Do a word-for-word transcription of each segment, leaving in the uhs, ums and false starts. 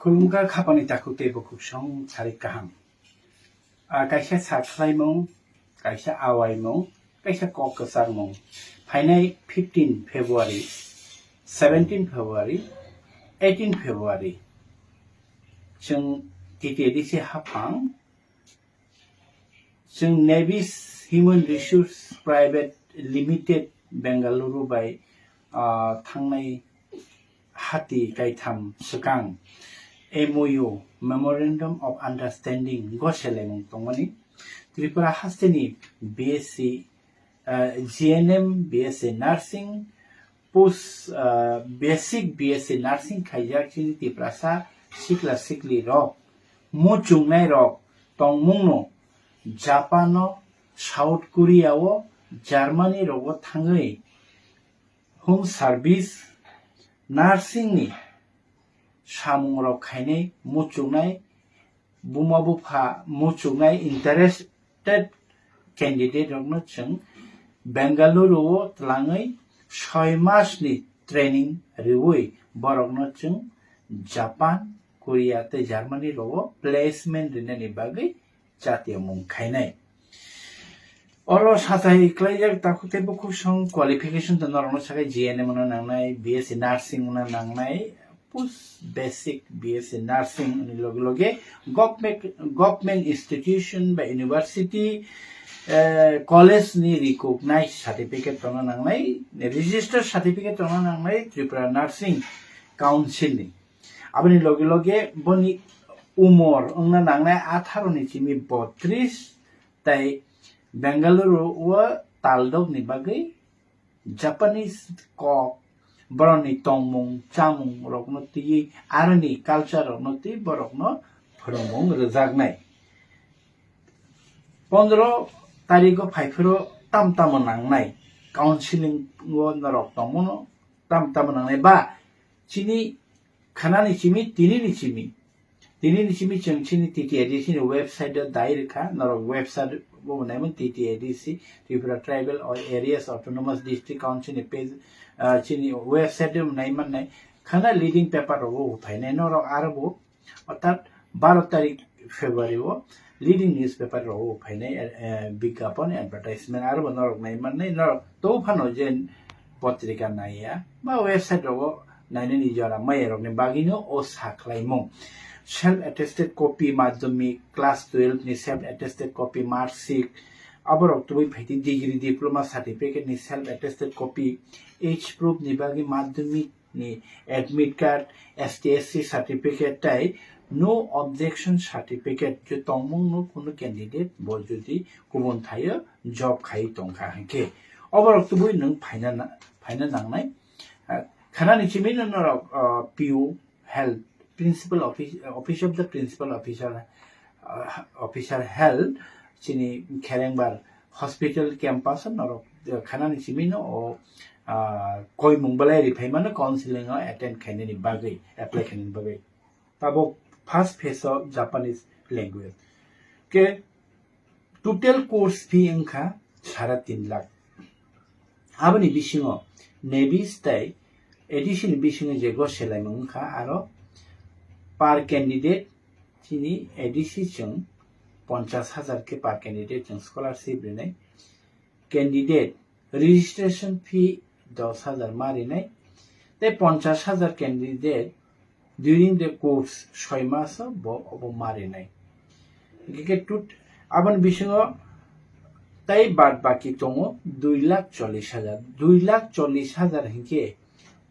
Khulumkha khapani takhuk tei bukhuk song sarik kaham. A kaisa sak khlaimung, kaisa awaimung, kaisa kok kwchakmung. Phainai fifteen February, seventeen February, eighteen February. Chwng T T A D C haphang Chwng Navis Human Resource Private Limited Bengaluru bai, ah, thangnai hati kaitham swkang M O U, Memorandum of Understanding, go selaimung tongmani. Tripura hasteni B S C, ah, G N M, B S C Nursing, Post, ah, basic B S C nursing khaijak chini Tiprasa sikla sikli rok, muchungnai rok tongmungno Japan o, South Korea o, Germany rogo thangwi home service nursing ni samung rok khainai muchungnai buma bupha muchungnai interested candidate rokno chwng Bengaluru o twlangwi soi mas ni training riwi borokno chwng Japan, Korea tei Germany rogo placement rinani bagwi chatiyamung khainai. Oro satai klaijak takhuk tei bukhuk song qualification to norokno sakai G N M wngna nangnai, B S C nursing wngna nangnai, post basic B S C nursing ni loge loge government, government institution ba university, eh, college ni recognized certificate tongna nangnai, registered certificate tongna nangnai Tripura Nursing Council ni. Aboni loge loge boni umor wngna nangnai atharo ni simi botris tei Bengaluru o taldok ni bagwi Japanese kok, borokni tongmung chamung rokno twiwi, aroni culture rokno twi borokno phwrwngmung rwjaknai. Pondro tarigo phaiphuru tam tamo nangnai, counseling o norok tongmano tam tamo nangnai ba chini khanani simi, tinini simi, tinini simi chwng chini T T A D C ni website o dai rwkha, norok website bo naimani T T A D C, Tripura Tribal Areas Autonomous District Council ni page, ah, chini website o nai mannai, khana leading paper rogo bo phainai, norok aro bo, orthat baro tarik February o leading newspaper rogo bo phainai, eh, bigyapon, advertisement, aro bo norok nai mannai, norok to phano je potrika naiya ba website rogo nainani jora maya rokni bagwino o sa khlaimung. Self attested copy madhyamik, class twelve ni self attested copy, mark sheet, aborok tubui phaidi degree diploma certificate ni self attested copy, age proof ni bagwi madhyamik ni admit card, S T S C certificate tei no objection certificate je tongmung no kunu candidate bo jodi kubun thaio job khai tongkha hinkhe oborok tubui nwng phaina na-, phaina nangnai. Ah, khanani chimino norok, ah, P O health, principal office, office of the principal officer, ah, officer health, chini Kherengbar hospital campus o norok, ah, khanani chimino o, ah, koimung belai ri phaimano counseling o attend khainani bagwi, apply khainani bagwi. Tabuk first phase o Japanese language. Ke total course fee wngkha sara tin lakh. Aboni bisingo Navis tei A D C ni bisingo je go selaimung wngkha aro per candidate chini A D C chwng ponchas hajar khe per candidate chwng scholarship rinai. Candidate registration fee dos hajar ma rinai. Tei ponchas hajar candidate during the course soi maso bo obo ma rinai. Hinkhe tut-, aboni bisingo tei bad baki tongo dui lakh chollish hajar. Dui lakh chollish hajar hinkhe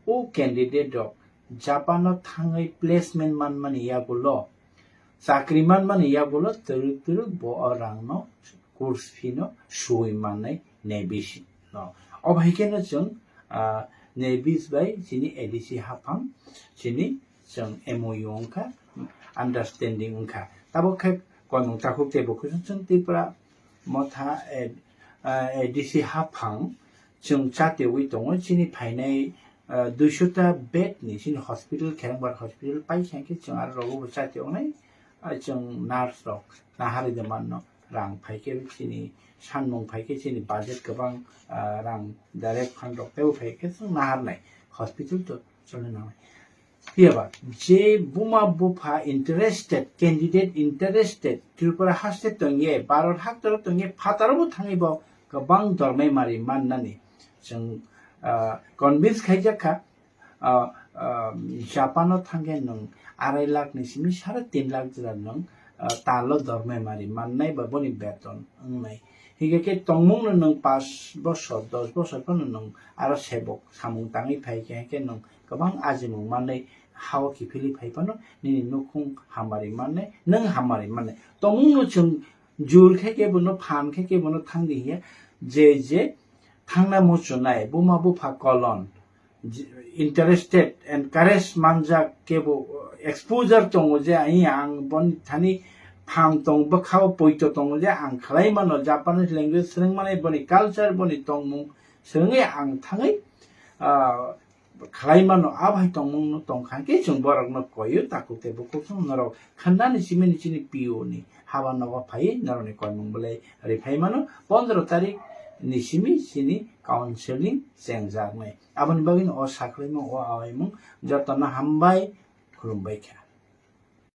o candidate rok Japan o thangwi placement manmani yagulo, chakri manmani yagulo twrwk twrwk bo o rangno course fee no suwi mannai Navis no. Obo hai kheno chwng, ah, Navis bai chini A D C haphang chini chwng M O U wngkha, understanding wngkha. Tabuk khe koimung takhuk tei bo khe chwng Tripura motha, eh, ah, A D C haphang chwng chatiyogwi tongo chini phainai, ah, duiso ta bed ni chini hospital, Kherengbar hospital paisa hinkhe chwng aro rogo bo chatiyoknai, ah, chwng nurse rok nahari de manno. Rang phaikhe chini sanmung phaikhe chini budget kwbang, ah, rang direct fund rok teibo phaikhe chwng naharnai hospital to choli nangnai. Phiya ba je buma bupha interested, candidate interested, Tripura haste tongye, Bharat haktoro tongye, phataro bo thangwi bo kwbang dormai mari mannani. Chwng, ah, convince khaijak kha, ah, ah, Japan o thangkhe nwng arai lakh ni simi sare tin lakh jora nwng, ah, talo dormai mari mannai ba boni beton wngnai. Hingkhe khe tongmung no nwng pash bosor, dos bosor phano nwng aro sebok samung tangwi phai khe, hingkhe nwng kwbang ajimung manwi hao kiphilwi phai phano nini nukhung hamari mannai, nwng hamari mannai. Tongmung no chwng jur khe khe bono, phan khe khe bono thangdi hiya, je je thangna muchunai, buma bupha kolon, j-, interested, encourage manjak kebo exposure tongo je ai ang boni thani phang tong bwkhao poito tongo je ang khlai mano, Japanese language swrwng manai, boni culture, boni tongmung swrwngwi ang thangwi, ah, khlai mano, a bai tongmung no tongkha khe chwng borok no koyo, takhuk tei bukhuk chwng norok khandani simi ni chini P O ni haba nogo phai norok ni koimung belai ri phai mano. Pondro tarik ni simi chini counseling chengjaknai. Aboni bagwi no o sakhlaimung, o awaimung jotono hambai, khulumbai kha.